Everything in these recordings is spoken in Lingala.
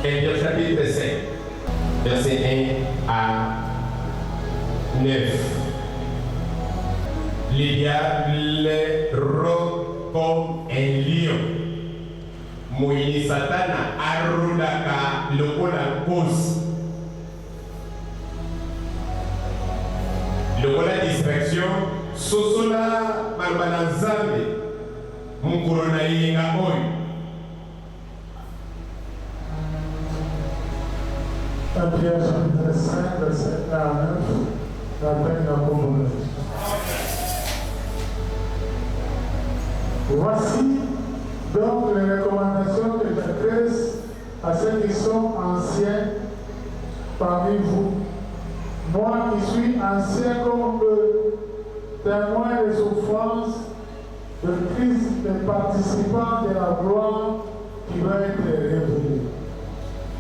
1 Pierre chapitre 5, verset 1 à 9. Le diable rôde comme un lion. Moyini Satana arodaka lokola nkosi. Longola distraction, sosola maloba na Nzambe mokolo na eyenga oyo. 1 Pierre chapitre 5 verset 1 à 9 natangi na kombo na Yesu. Voici donc les recommandations que j'adresse à ceux qui sont anciens parmi vous. Moi qui suis ancien comme eux, témoin des souffrances de Christ et participant de la gloire qui va être révélée.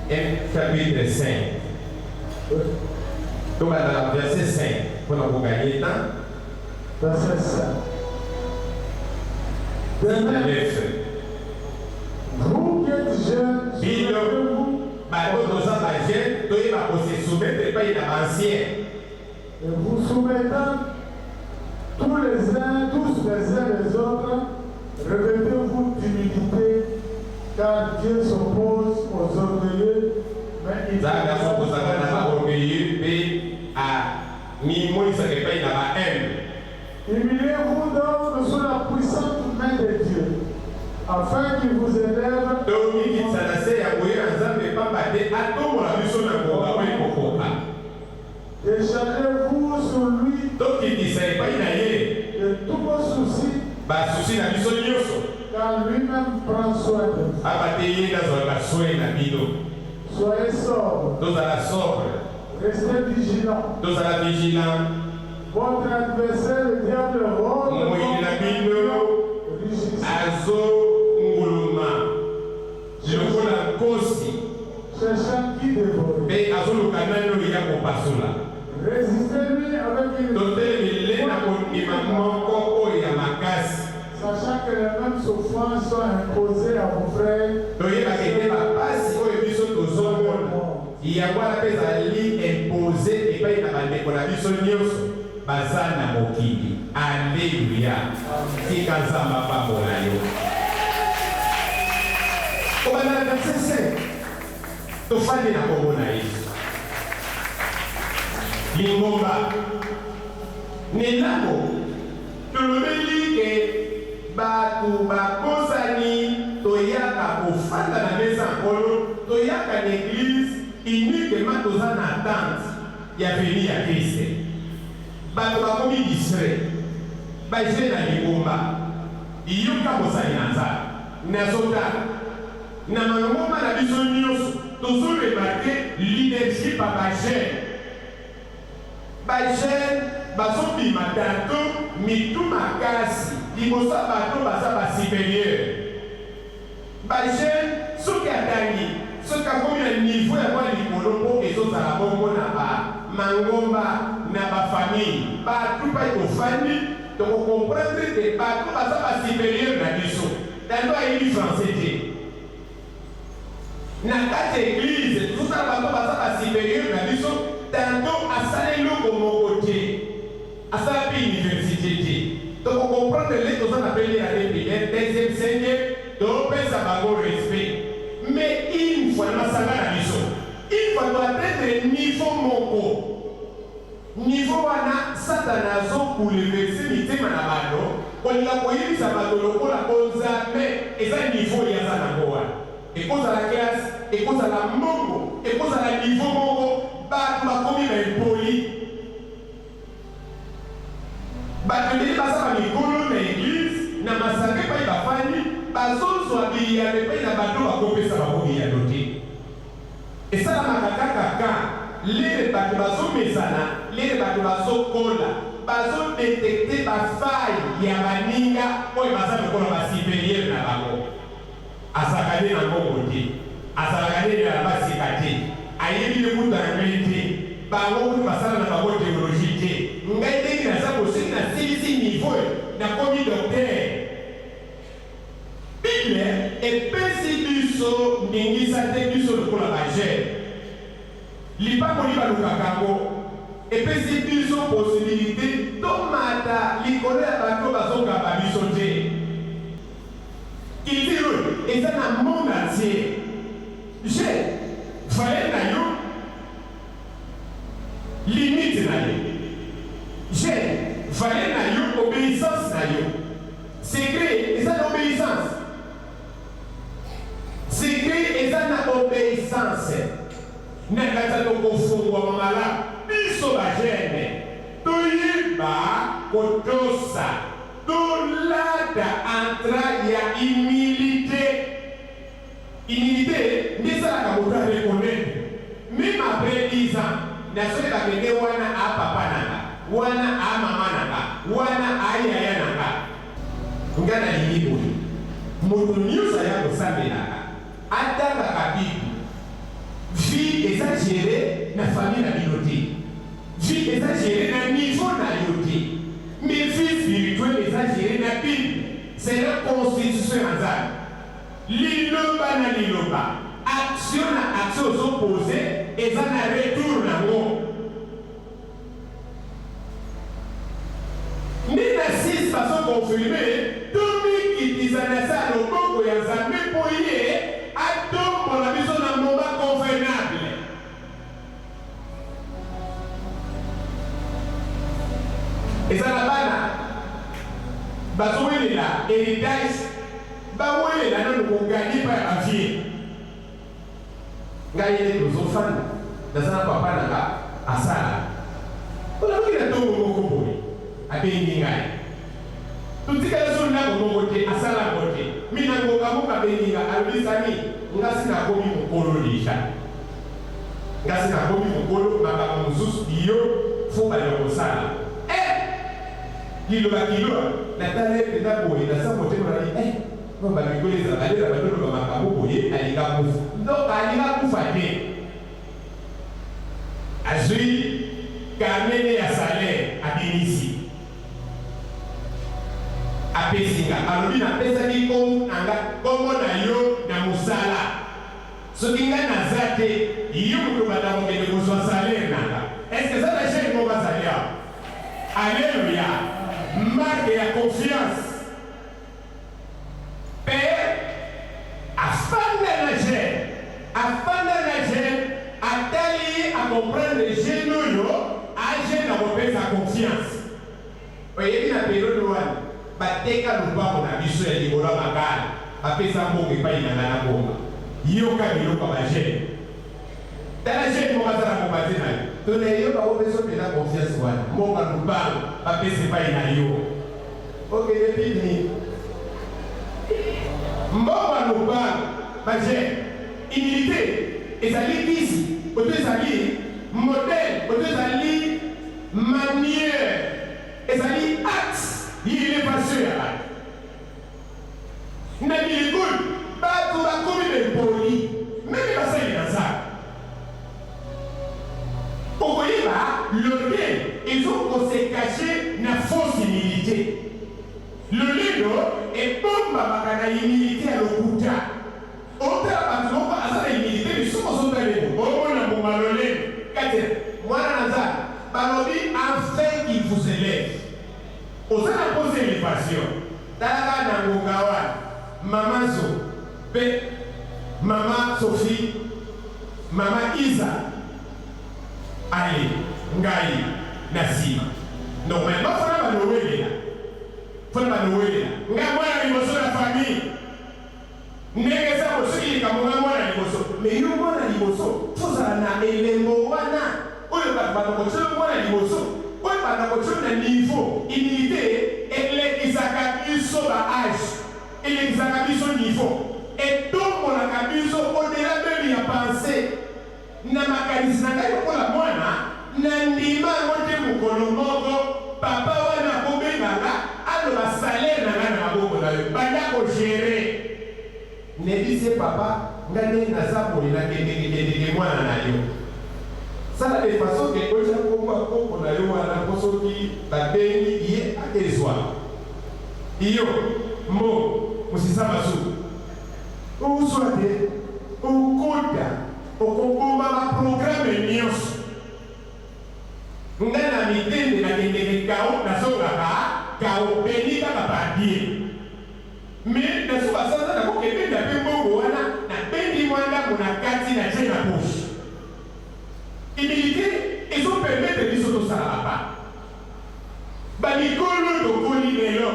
1 chapitre 5 tobanda na verset 5 mpona koganye temps. Verset 5. De même, 9. Vous qui êtes jeunes, Bino soumettez-vous bato toza bajeune, toyeba kose soumettre epai na baancien. Et vous soumettant tous les uns, tous les uns les autres, revêtez-vous d'humilité, car Dieu s'oppose aux orgueilleux, mais il Nzambe azokozaka na baorgueilleux mpe amimonisaka epai na bahumble. Humiliez-vous donc sous la puissante main de Dieu, afin qu'il vous élève. Tomikitisa na se ya boye ya Nzambe, pamba te atombola biso na ngonga oyo ekokoka. Déchargez-vous sur lui Tokitisa epai na ye de tous vos soucis, basusi na biso nyonso, car lui-même prend soin de vous. Pamba te ye nde azwaka soin na bino. Soyez sobres, Tozala sobre, restez vigilants. Tozala vigilant. Votre adversaire, le diable, rôde Moyini na comme un bino lion rugissant, azonguluma lokola nkosi, cherchant qui dévorer. Mpe azoluka nani oyo ya kopasola. Résistez-lui avec une Totelemele na kondima moko oyo ya makasi, sachant que les mêmes souffrances sont imposées à vos frères. Toyebaka ete bapasi oyo biso tozomona, yango wana mpe ezali imposé epai na bandeko na biso nyonso baza na mokili. Alleluya! Tika Nzambe apambola yo. Kobanda na verset 5, tofandi na kombo na Yesu. Lingomba nelango tolobeli ke bato bakosani. Toyaka kofanda na mesa Nkolo, toyaka na église uniquement toza na attente ya venue ya Christ. Bato bakomi distrait, baje na lingomba. Yoka mosali na Nzambe, nazotala na mangomba na biso nyonso, tozoremarquer leadership ya bajeune. Bajeune bazobima tanto mitu makasi liboso ya bato baza basupérieur. Bajeune, soki atangi, soki akomi na niveau ya mwa likolo, mpo ezozala bongo na bamangomba, na bafamille, bato mpai tofandi, tokocomprendre te bato baza basupérieur na biso, tanto ayebi français te. Na kati ya église, tozosala bato baza basupérieur na biso, tanto asala eloko moko te, asala mpe université te. Tokocomprendre le toza na première année primaire, deuxième, cinquième, topesa bango respect. Mais une fois na masanga na biso, une fois toatteindre niveau moko, niveau wana Satana azobouleverser mitema na bato, kolinga koyebisa bato lokola bonzambe eza niveau ye aza nango wana. Ekozala classe, ekozala mbongo, ekozala niveau moko, bato bakomi baimpoli. Bato ebele baza bamikolo na église, na masanga epai bafandi, bazozwa biyano epai na bato bakopesa bango biyano te. Esalamaka kaka ka lere bato bazomesana, lere bato bazokola, bazodétecter bafaille ya baninga oyo baza lokola basupérieur na bango. Azalaka nde na mbongo te, azalaka nde na basika te, ayebi nde kutu anglais te, bango kutu basala na bango théologie te. Ngai ndenge naza bo, soki nasilisi niveau, nakomi docteur. Bible epesi biso biso ndingisa te biso lokola ba jeunes. Lipamboli balukaka yango epesi biso possibilite tomata likolo ya bato oyo bazokamba biso te. Culture oyo eza na monde entier. Jeune, valeur na yo limite na yo. Jeune, valeur na yo obeissance na yo. Secret eza na obeissance. Secret eza na obeissance. Na kati ya tokofungwama malamu, biso ba jeunes toyeba kotosa, tolata entra ya humilite. Humilite nde esalaka moto a reconnaitre meme après 10 ans na soki bakende wana a papa na nga, wana a mama na nga, wana a yaya na nga. Nga nalingi boye, moto nionso aya kosambelaka atangaka bible, vie eza gere na famille na bino te, vie eza gere na niveau na yo te, mais vie spirituelle eza gere na bible selon constitution ya Nzambe. Liloba na liloba, action na action ozo poser eza na retour na ngo. Nde na 6 bazo confirmer tomikitisa na se ya loboko ya Nzambe mpo ye atombola biso na moment convenable. Eza na bana bazowelela heritage, bawelela nanu ko gagner epai ya ba vieux. Ngai nde tozofanda naza na papa na nga asala olamuki na tongo moko boye abengi ngai totikala so ndako moko te asala yango te mi na ngonga moko abengi nga alobi Samy nga si nakomi mokolo dejà nga si nakomi mokolo makambo mosusu yo faut banda kosala eh liloba kilo natala ye penza boye na sa motema nalobi eh Non ba mikolo ezalaka nde na bando loba makambu boye alingi akufa nzoka alingi akufa te azui carnet ne ya salaire abimisi apesi nga alobi napesaki kombo na nga kombo na yo na musala soki nga naza te yo mutu obanda kokende kozua salaire na nga est ce que eza na jeune moko azali awa alleluia marque ya confiance. Père afanda na jeune afanda na jeune atali ye a comprendre jeune oyo a jeune akopesa confiance oyebi na periode wana bateka lupango na biso ya likolo ya makala bapesa mbongo epayi na nga na bonga yoka biloko ya ba jeune tala jeune moko aza na mopanzi na yo tona ye yo bakopesa yo penza confiance wana mbongo ya lupango bapesa epayi na yo. Okende picnic mbongo ya lopango ba jeune humilite ezali kisi oto ezali modèle oto ezali manière ezali axe ya elevation ya batu na milikul batu bakomi ba impoli meme basali na nzambe Okoyeba l'orgueil ezo ko se cacher na fausse humilite. Lolendo ebombamaka na humilite ya lokuta. Otala batu moko aza na humilite mais soki ozo tala ye boye omona mbuma lolendo kati na mwana na Nzambe. Balobi afin qu'il vous elève. Oza na posa elevation tala kaka na ngonga wana mama zo pe mama Sophie Mama Iza aye ngai na sima normalement fona bando welela fona bando welela nga mwana liboso na famille ndenge eza boye soki likambo nga mwana liboso mais yo mwana liboso faut ozala na elembo wana oyo bato banda kotia yo mwana liboso oyo banda kotia yo na niveau humilite elekisaka biso ba age Elekisaka biso niveau. Etombolaka biso au delà meme ya pensee. Na makanisi na ngai lokola mwana, na ndima yango te mokolo moko papa wana akobenga nga aloba salaire na nga na maboko na yo banda ko gerer. Nayebisi ye papa nga ndenge naza boye nakendeke kendeke mwana na yo. Sala de façon que otia kombo ya koko na yo wana po soki babengi ye akezua. Iyo, mbongo, mosisa masuku. Ozua te. Baprogramme nyonso. Ngai na mitende nakendeke kao, nazongaka kao, beni kaka par Dieu. Mais na suka sanza nakokebenda mpe mbongo wana, nabendi mwa ndambo na kati, natie na poche. Humilité ezopermettre biso tosala bapa bamikolo. Tokoli lelo,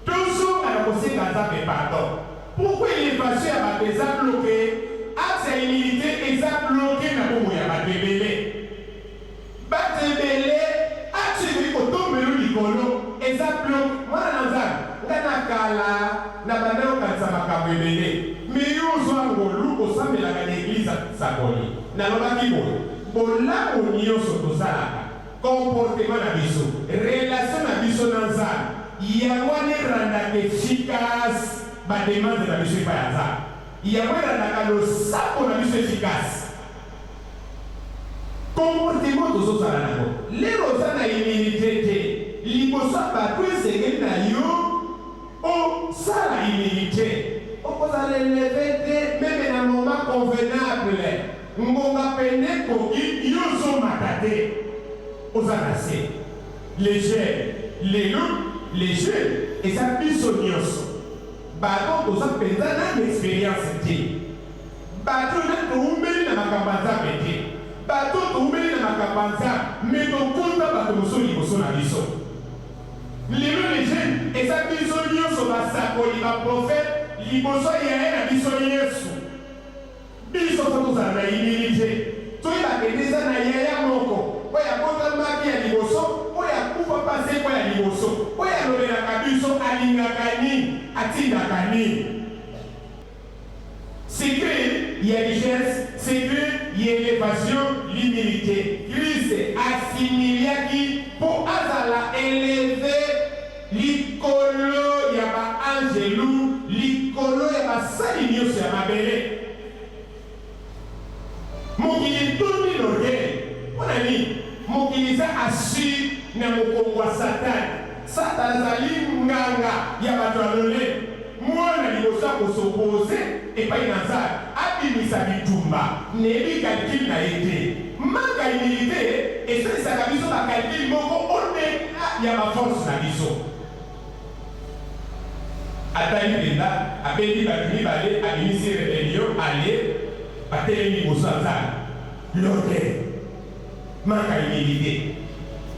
tozonga na kosenga Nzambe pardon. Pourquoi élévation ya bato eza bloqué? Axe ya humilité eza bloqué na bomoi ya bato ebele. Bato ebele, axe ekoki kotombelu likolo eza bloqué. Mwana na Nzambe, nga na kala na banda yokanisa makambo ebele, mais yo ozwa ngolu osambelaka na église sakoli. Nalobaki boye: bolamu nyonso tosalaka, comportement na biso, relation na biso na Nzambe, yango wana erandaka efficace bademande na biso epai ya Nzambe. Yango erandaka losambo na biso efficace, comportement tozozala nango. Lelo oza na humilité te liboso ya bato, esengeli na yo osala humilité, okozala élevé te. Même na moment convenable, ngonga pene ekoki, yo ozomata te, oza na se. Les jeunes lelo, les jeunes eza biso nyonso. Bato toza mpenza nanu expérience te, bato nani toumeli na makambo ya Nzambe te, bato toumeli na makambo ya Nzambe, mais tokonta bato mosusu liboso na biso. Lelo les jeunes eza biso nyonso, basakoli, baprofete liboso ya ye na biso Yesu. Biso faut tozala na humilité, toyebaka ete eza na yaya moko oyo abotamaki ya liboso, oyo akufa mpasi eko ya liboso, oyo alobelaka biso, alingaka nini, atindaka nini. Secret ya richesse, secret ya élévation, l'humilité. Christ asimiliaki mpo azala élevé likolo ya baangelu, likolo ya basali nyonso ya mabele. Mokili etondi l'orgueil. Mpo na nini? Mokili eza assis na mokongo ya Satani. Satana azali nganga ya bato ya lolemo. Mwana liboso akos'opposer epai na Nzambe, abimisa bitumba. Nayebi calcul na ye te. Manque ya humilité esalisaka biso bacalcul moko au-delà ya baforce na biso. Atali mpenza, abendi bato mibale, abimisi rébellion, ale batelemi liboso ya Nzambe. L'orgueil, manque ya humilité,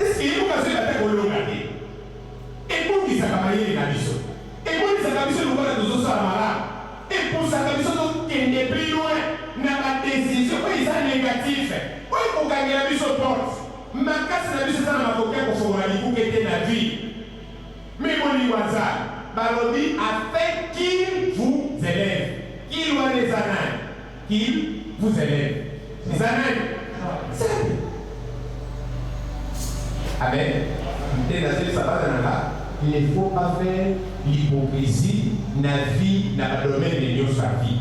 est-ce yebuka soki ata kolonga te, ebongisaka mayele na biso, ebonisaka biso lokola tozosala malamu, epusaka biso tokende plus loin na badécision oyo eza négatif, oyo ekokangela biso porte. Makasi na biso eza na makoki ya kofongola likuke te na vie. Mais bolingo ya Nzambe, balobi afin qu'il vous élève. Qu'il wana eza nani? Qu'il vous élève eza nani? Nzambe. Amen. Nde nazoyebisa bana na nga, il ne faut pas faire l'hypocrisie na vie, na badomaine nyonso ya vie.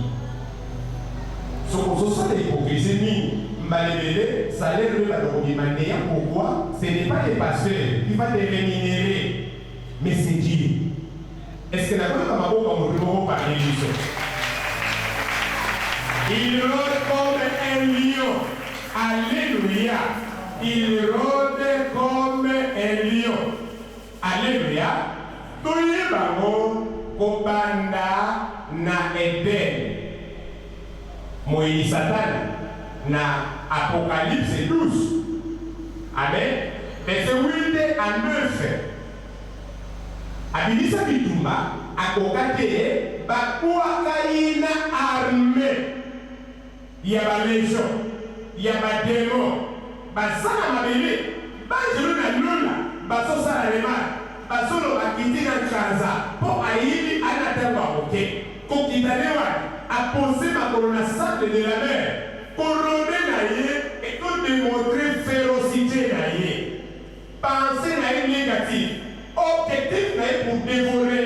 Soki ozosala hypocrisie mingi, mbala ebele salaire oyo bato kobima neya. Pourquoi? Ce n'est pas le pasteur qui va te rémunérer, mais c'est Dieu. Est-ce que nakoyoka maboko ya moto moko parmi biso? Il rôde comme un lion. Alléluia. Il rôde comme un lion. Alléluia. Toyebango kobanda na Eden, moyini Satana, na Apocalypse 12, amen, verset 8 à 9, abimisa bitumba, akoka te. Babwaka ye na arme ya balégion ya badémon baza na mabele. Banjelu na lola bazosala remarque, bazoloba kiti na nkanza mpo ayibi ana ntango ya moke. Kokita nde wana apose makolo na sable de la mer. Korôder na ye ekodémontrer férocité na ye, pensée na ye négative, objectif na ye pour dévorer,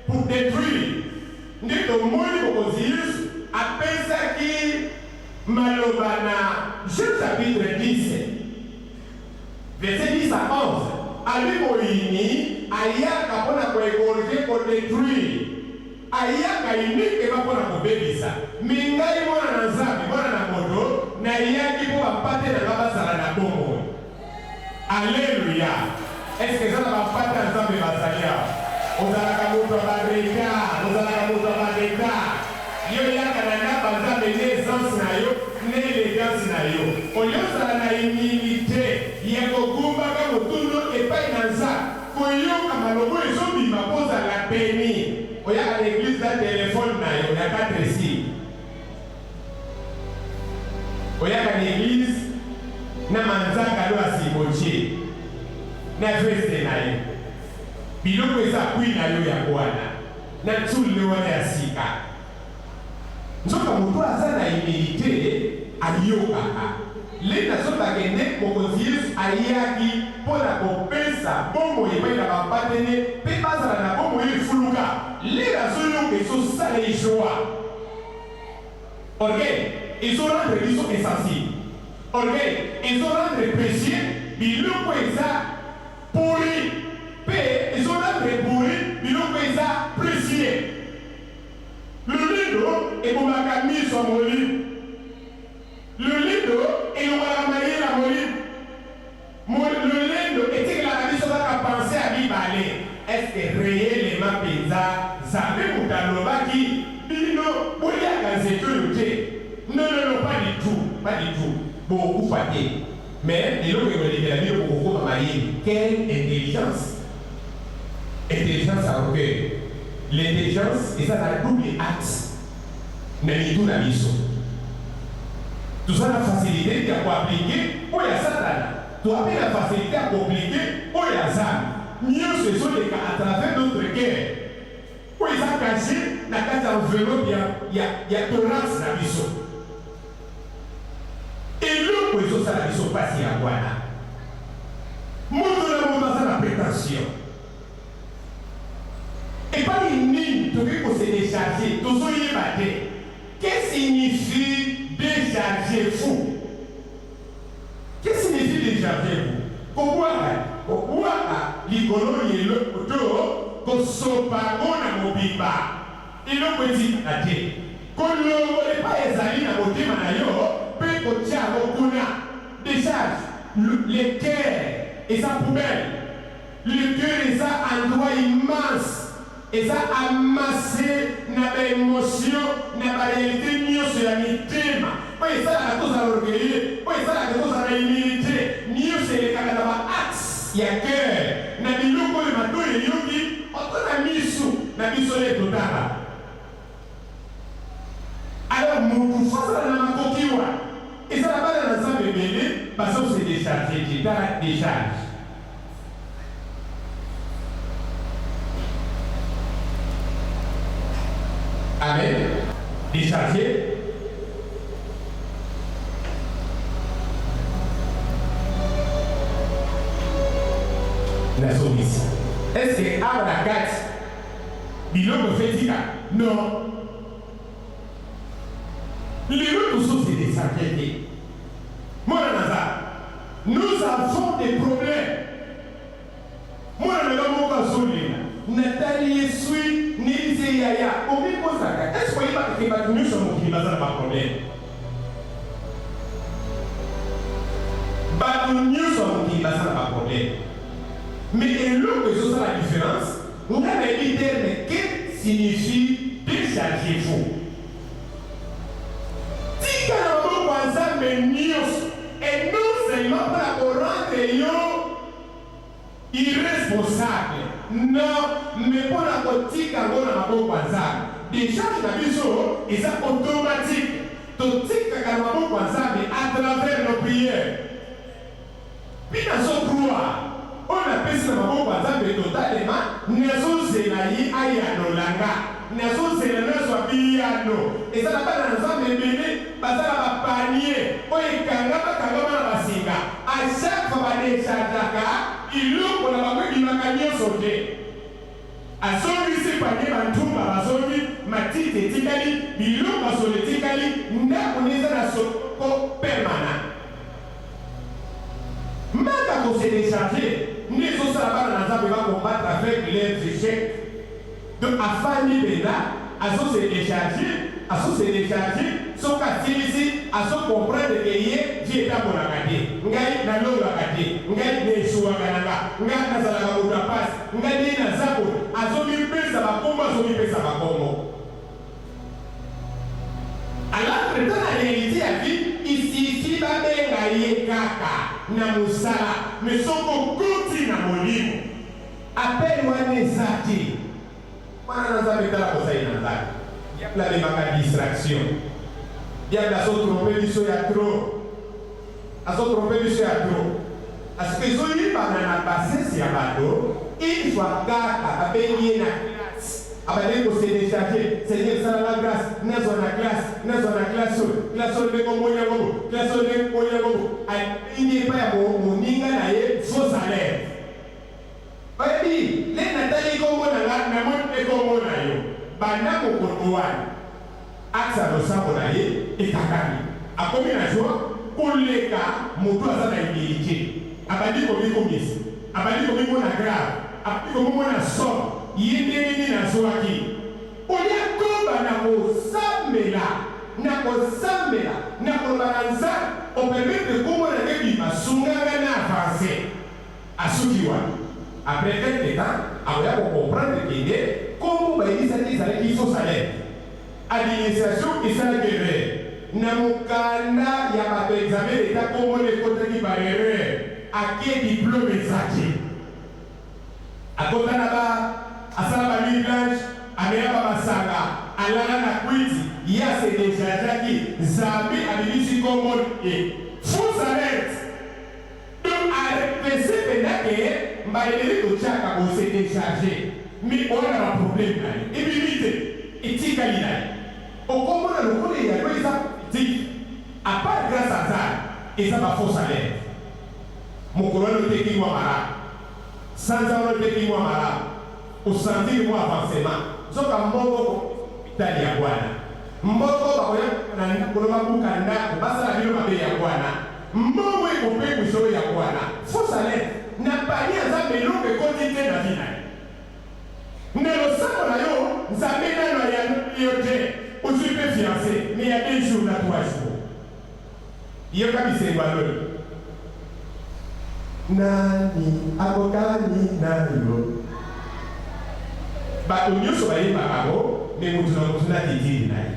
pour détruire. Nde tomoni mokonzi Yesu apesaki maloba na Jean chapitre 10, verset 10 à 11. Ali moyini ayaka mpona koégorger, kodétruire, ayaka uniquement mpona kobebisa. Mais ngai mwana na Nzambe, mwana na moto, Nayaki mpo bampate na nga bazala na bomoi. Alleluia! Est-ce que eza na bampate ya Nzambe bazali awa? Ozalaka moto ya ba retard, ozalaka moto ya ba retard. Yo yaka na ndako ya Nzambe nde essence na yo, nde elegance na yo. Au lieu ozala na humilite ya kogumbaka motu no epai na Nzambe, koyoka maloba oyo ezobima mpo ozala beni. Oyaka na eglise na telephone na yo ya 4 sim. Oyaka na eglise na manzaka no ya sikotie na veste na yo. Biloko eza appui na yo yango wana na tsulle wana ya sika. Nzoka moto aza na humilite ayokaka. Le nazoba ke nde Mokonzi Yesu ayaki mpo na kopesa bomoi epai na bampate ne mpe bazala na bomoi oyo efuluka. Lere azoyoka ezosala ye joie. Orgueil ezo rendre biso insensible. Orgueil ezo rendre precieux biloko eza pourri pe ezo rendre pourri biloko eza precieux. Lolendo ebomaka miso ya molimo. Lolendo elongolaka mayele ya molimo. Lolendo etikelaka biso kaka pensee ya mibale, est ce que reellement penza Nzambe mutu alobaki bino boliaka nzete oyo te? Non non non pas du tout, pas du tout, bokokufa te mais eloko ekolekela bino bokokoma mayele, quelle intelligence? Intelligence ya orgueil, l'intelligence eza na double axe. Na mitu na biso. Toza na facilite ya ko appliquer oyo ya satana, toa pe na facilite ya ko appliquer oyo ya Nzambe. Nionso ezo leka à travers notre cœur oyo eza cache na kati ya enveloppe ya ya ya thorax na biso. Eloko ezo sala biso pasi yango wana. Moto na moto aza na pretention. Epai nini tokoki ko se decharger? Tozo yeba te. Que signifie decharger vous? Que signifie decharger vous? Kobwaka, kobwaka likolo ya eloko to kosopa yango na mobimba. Eloko etikala te. Kolongola epai ezali na motema na yo mpe kotia yango kuna. Decharge le cœur eza poubelle. Le cœur eza endroit immense, eza amasse na ba emotions, na ba realites nionso ya mitema oyo esalaka tozala orgueilleux, oyo esalaka tozala na humilite, nionso elekaka na ba axes ya cœur, na biloko oyo matoyi eyoki, oto na misu na biso nde totala. Alors mutu faut azala na makoki wana. Eza na bana na Nzambe ebele bazo se decharger te. Tala decharge. Amen. Decharger. Nazongisi. Est-ce que awa na kati biloko efetika? Non. Lelo tozo se decharger te. Mwana na Nzambe, nous avons des problèmes. Mwana na nga moko azolela, natali ye sui, nayebisi ye yaya, omikosaka, est ce que oyebaka ke bato nyonso ya mokili baza na ba problèmes? Bato nyonso ya mokili baza na ba problèmes. Mais eloko ezosala difference, nga nayebi terme que signifie dechargez-vous. Tika na maboko ya Nzambe nionso et non seulement pona ko rendre yo irresponsable non mais pona kotika yango na maboko ya Nzambe. Decharge na biso eza automatique, totikaka na maboko ya Nzambe à travers nos prières. Puis nazo croire oyo napesi na maboko ya Nzambe totalema, nazo zela ye ayanola nga, nazo zela nazwa biyano. Eza na bana na Nzambe ebele baza na ba panier oyo ekangama kangama na ba singa, à chaque fois ba dechargeaka biloko na bango ebimaka nionso te. Azongisi panier ba ntumba bazongi, matiti etikali, biloko ya solo etikali, ndako nde eza na solo permanent. Manque ya ko se decharger nde ezo sala bana na Nzambe ba combattre avec leurs echecs. Donc afandi penza azo se decharger, azo se decharger soki asilisi azo comprendre que ye. Vie etambolaka te, ngai nalongaka te, ngai na esuwaka na nga, nga nazalaka moto ya pasi, nga nde naza boye. Azomipesa bakombo, azomipesa bakombo. Alors que dans la réalité ya vie, il suffit babenga ye kaka na mosala, mais soki okoti na molimo, appel wana eza te. Mwana na Nzambe, tala kosali na Nzambe. Diable amemaka distraction. Diable azo tromper biso ya trop. Azo tromper biso ya trop. Parce que ezoyebana na bassesse ya bato, une fois kaka babengi ye na classe, abandaki ko se decharger, Seigneur sala nga grace, nazwa na classe, nazwa na classe oyo, classe oyo ndenge omoni yango boye, classe oyo ndenge omoni yango boye. Abengi epai ya moninga na ye faux alerte. Oyebi, le natali kombo na nga, namoni pe kombo na yo. Banda mokolo wana, axe ya losambo na ye ekangami. Akomi na joie koleka moto aza na humilite. Abandi komikumisa, abandi komimona grave, abandi komomona somo, ye ndenge nini azwaki. Olie akoba na kosambela, na kosambela, na koloba na Nzambe, o permettre kombo na nga ebima, sunga nga na avancer. Asuki wana. Après quelque temps, akoya ko comprendre que nde kombo bayebisaki ezalaki fausse alerte. Administration esalaki erreur. Na mokanda ya bato ya examen d'etat kombo nde ekotaki par erreur. Ake diplome eza te. Akota na bar, asala ba nuit blanche, amela ba masanga, alala na kwiti, ye a se dechargeaki, Nzambe abimisi kombo na ye. Fausse alerte! Donc a repese penza ke mbala ebele totiaka ko se decharger mais oa na ba problème na yo ebimi te etikali na yo okomona lokola eyano eza positif a part grace ya Nzambe eza ba fausse alerte mokolo wana oteki mua malamu sanza wana oteki mua malamu o sentir mua avancement nzoka mbongo oko hopital yango wana mbongo bakoya na ndaku no babuka ndaku basala bino mabe yango wana Mbongo ekopengwisa oyo yango wana fausse alerte na panier ya nzambe eloko ekoti te na vie nayo na losambo na yo nzambe nanu ayanoli yo te ozui pe fiance mais ya deux jours na trois jours yoka bisengo ya lola nani akokani na yo bato nioso bayembaka yango mais mutu na mutu na titile na ye.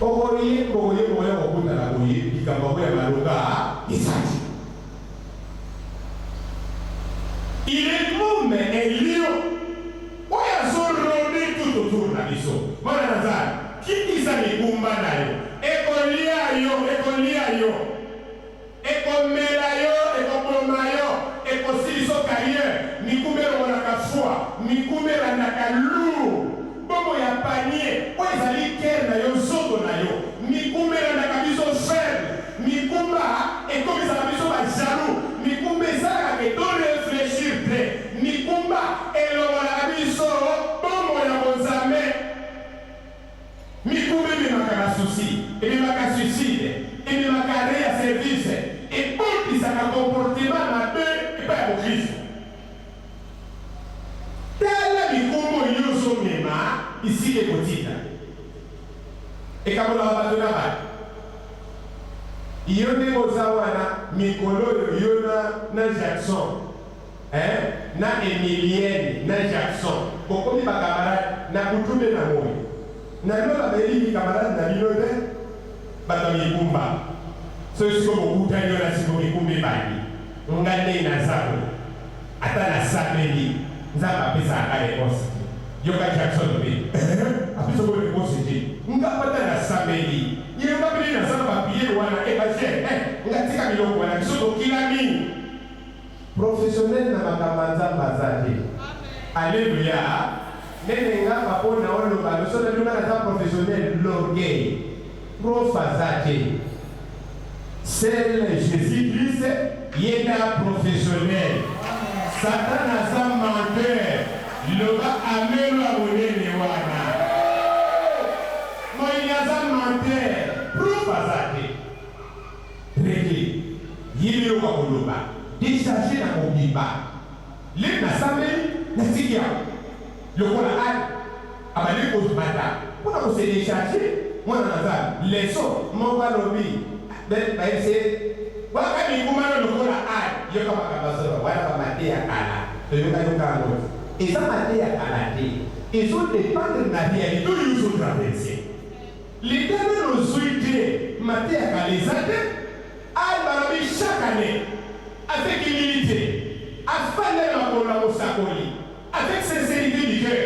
Okoyemba okoyemba okoya kokutana boye likambo yango ya malonga eza te. Il est comme un lion oyo azo rode tout autour na biso. Mwana na Nzambe, kitisa mikumba na yo, ekolia yo, ekolia yo. Ekomela yo, ekoboma yo, ekosiliso carrière, mikumba elongolaka foi, mikumba elandaka lourd, bongo ya panier oyo ezali cœur na yo, nzoto na yo, mikumba elandaka biso faible, mikumba ekomisaka biso ba jaloux, mikumba esalaka ke to reflechir te, mikumba elongolaka biso bomoi ya bonzambe. Mikumba ememaka ba soucis, ememaka suicide, ememaka arret ya service, ebotisaka comportement mabe epai ya mokristo. Tala mikumba oyo yo ozomema bisika ekotinda yo. Ekabolaka bato na bato. Yo ndenge oza wana mikolo oyo yo na na Jackson Hein na Emilienne na Jackson bokomi ba camarade na butu nde na moyi? Na lola bayebi ki camarade na bino te? Bato ya mikumba soki sikoyo bokutani wana sikoyo mikumba ebandi nga nde naza boye ata na sambeli Nzambe apesaka nga reponse te yoka Jackson pe eeh apesa ngo reponse te nga pe ata na sambeli ye nga pe nde naza na ba priere wana eh ba jeune eh nga tika biloko wana biso tokila mingi. Professionnel na makambo ya nzambe aza te alleluia nene ngamba po na oloba loso na bino nga naza professionnel l'orgueil prof aza te seul Jesus Christ ye nde a professionnel satan aza menteur loba amen ya monene wana moyini aza menteur prof aza te. Regle ye biloko ya koloba decharge na mobimba lem nasambeli natiki yango lokola Anne abandaki komata pona ko se decharge mwana na nzambe leçon moko alobi. Bayebisi ye, Bwaka mikumba no lokola ane. Yoka makambo azoloba wana, ba mateya kala toyoka yoka yango te. Eza mateya kala te, ezo dependre na realite oyo ozo traverse. Leta nanu ozui te, mateya kala eza te. Anne balobi chaque annee avec humilite afanda na makolo ya mosakoli avec sincerite du cœur,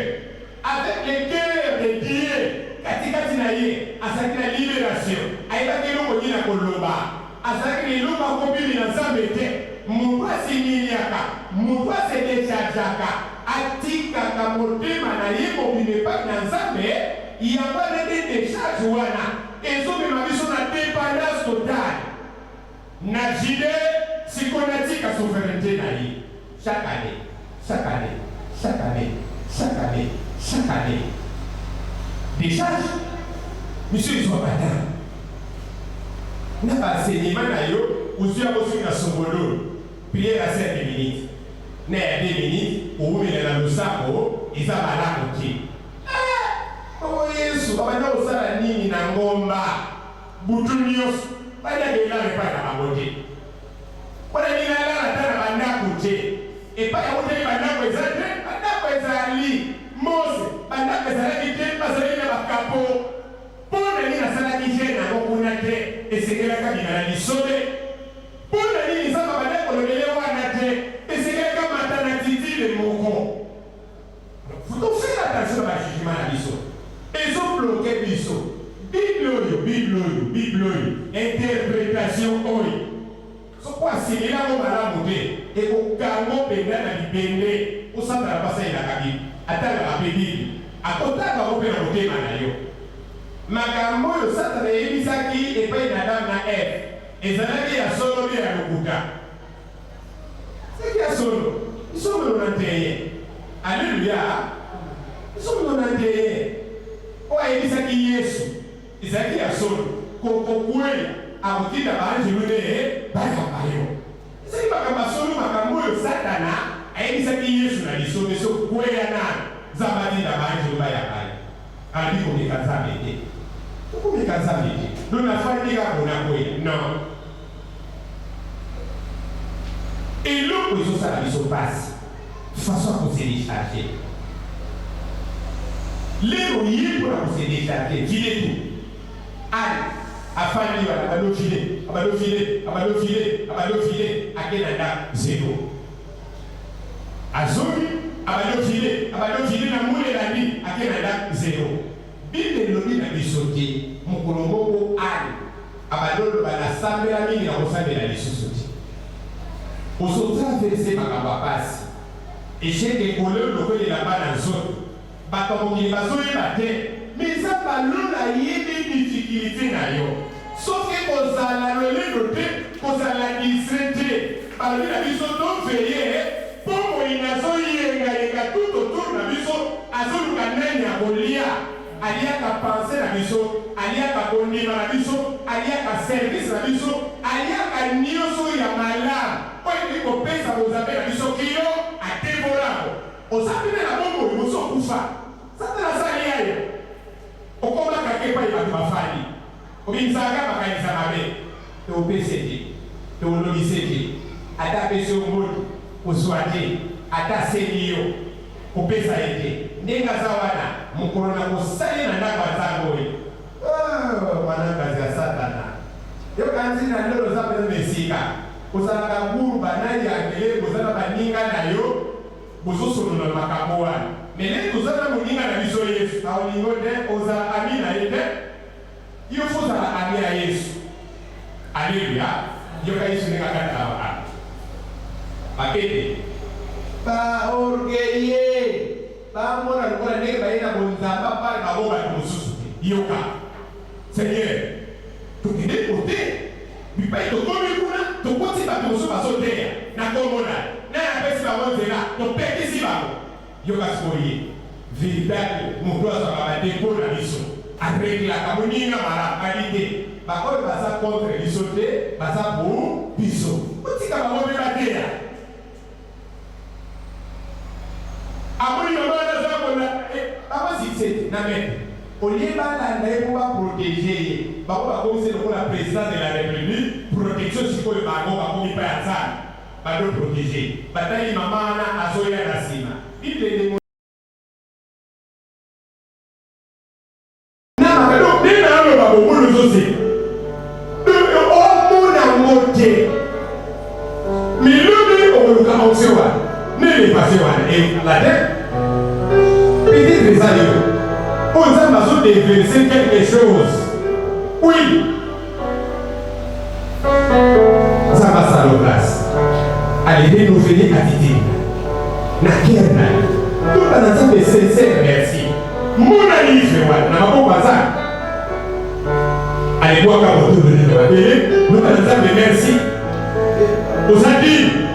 avec le cœur de Dieu kati kati na ye, azalaki na liberation, ayebaki eloko nini akoloba, azalaki na eloko akobimela Nzambe te. Moto asimiliaka, moto a se dechargeaka, atikaka motema na ye mobimba epai na Nzambe, yango wana nde decharge wana ezomema biso na dependance totale na Jude. Sikoyo natika souverainete na ye chaque annee, chaque annee, chaque annee, chaque annee, chaque annee decharge mission ezwaka temps na ba enseignement na yo ozwi yango soki na songololo prière ya 5 minutes na ya 2 minutes owumela na losambo eza malamu te. Eh! Bongo Yesu abanda kosala nini na ngomba butu nionso? Baliaka elala epai na bango te. Mpo na nini alala ata na bandako te? Epai awutaki bandako eza te? Bandako ezali. Mose, bandako ezalaki te, bazalaki na bakapo. Mpo na nini asalaki jeune yango kuna te? Esengelaki abima na lisobe. Mpo na nini Nzambe abandaki kolobele wana te? Esengelaki amata na altitude moko. To faire attention na ba jugement na biso ezo bloquer biso bible oyo bible oyo bible oyo interpretation oyo soki o assimile yango malamu te ekokango penza na bibende po satana pe asalelaka bible atangaka pe bible akotanga yango pe na motema na yo makambo oyo satana eyebisaki epai na Adam na Eve ezalaki ya solo be ya lokuta. Seki ya solo, biso molona te ye. Alleluia! Biso molona te ye. Oyo ayebisaki Yesu ezalaki ya solo, Kokokweya, akotinda ba-anjelu ne bayamba yo. Ezali makambo ya solo, makambo oyo Satana ayebisaki Yesu na lisobe, soki kweya nanu, Nzambe atinda ba-anjelu bayamba yo. Alobi komeka Nzambe te. Okomeka Nzambe te. Donc nafandi kaka pona kweya? Non. Eloko ezo sala biso pasi façon ya ko se decharger. Lelo oye pona ko se decharger vide tout. Anne afandi wana abandi ofile abandi ofile abandi ofile abandi ofile ake na ndaku zero. Azongi abandi ofile abandi ofile na mbula elandi ake na ndaku zero. Bible elobi na biso te mokolo moko Anne abandi oloba nasambela mingi nakosambela lisusu te. Ozo traverser makambo ya pasi, echec ekole yo lokola elamba na nzoto, bato ya mokili bazoyeba te mais Nzambe ya lola ayebi difficulite na yo. Soki kozala lolendo te, kozala distrait te. Balobi na biso to veiller po moyini azo yenga yenga tout autour na biso, azoluka nani akolia. Aliaka pensee na biso, aliaka kondima na biso, aliaka service na biso, aliaka nioso ya malamu oyo ekoki kopesa bonzambe na biso kilo, atembola yango. Oza pene na bomoi, osi okufa. Satana asi alia yo. Okoma kaka epai bato bafandi. Obimisaka kaka makanisa mabe. Topese te, tolobise te. Ata apesi yo mbote, kozua te. Ata asengi yo, kopesa ye te. Ndenge aza wana, mokolo nakosala ye na ndako ya Nzambe oyo. Oh, mwanakazi ya Satana. Yo okanisi na lola oza mpenza na esika. Ozalaka gurba na yangele, boza na baninga na yo. Bozo solola makambo wana mais lelo toza na moninga na biso yesu aolingo te ozala ami na ye te yo faut ozala ami ya yesu alleluia yoka yesu ndenge akataka makambo bakete ba orgueilleux bamona lokola ndenge baye na bonzambe apart bango bato mosusu te yoka seigneur tokende kote Bipai tokomi kuna, tokuti bato mosusu bazoteya na nkombo na yo. Nani apesi bango nzela? Topekisi bango. Yoka sikoyo ye veritable moto azwaka ba depot na biso, a reglaka moninga malamu. Abi te ba oyo baza contre biso te, baza pour biso. Botika bango pe bateya. Amoni mama wana aza kolanda ye, bango succès te na maitre. Au lieu balanda ye po ba proteger ye. Bango bakomisi lokola président de la République, protection sikoyo bango bakomi pa ya Nzambe, bado protéger. Batali mama wana azoya na nsima. Bible na makado nde naloba bomoni ozoseka omona yango te milobi okoluka onction wana nde lepase wana ekala te. Peut-être eza yo oyo Nzambe azodeverse quelque chose. Oui, Nzambe asala grâce, ale renouveler attitude na cœur na yo, toba na Nzambe sincère merci. Mona livre wana na maboko ya Nzambe, alebwaka motondo na mabele, loba na Nzambe merci, oza dine.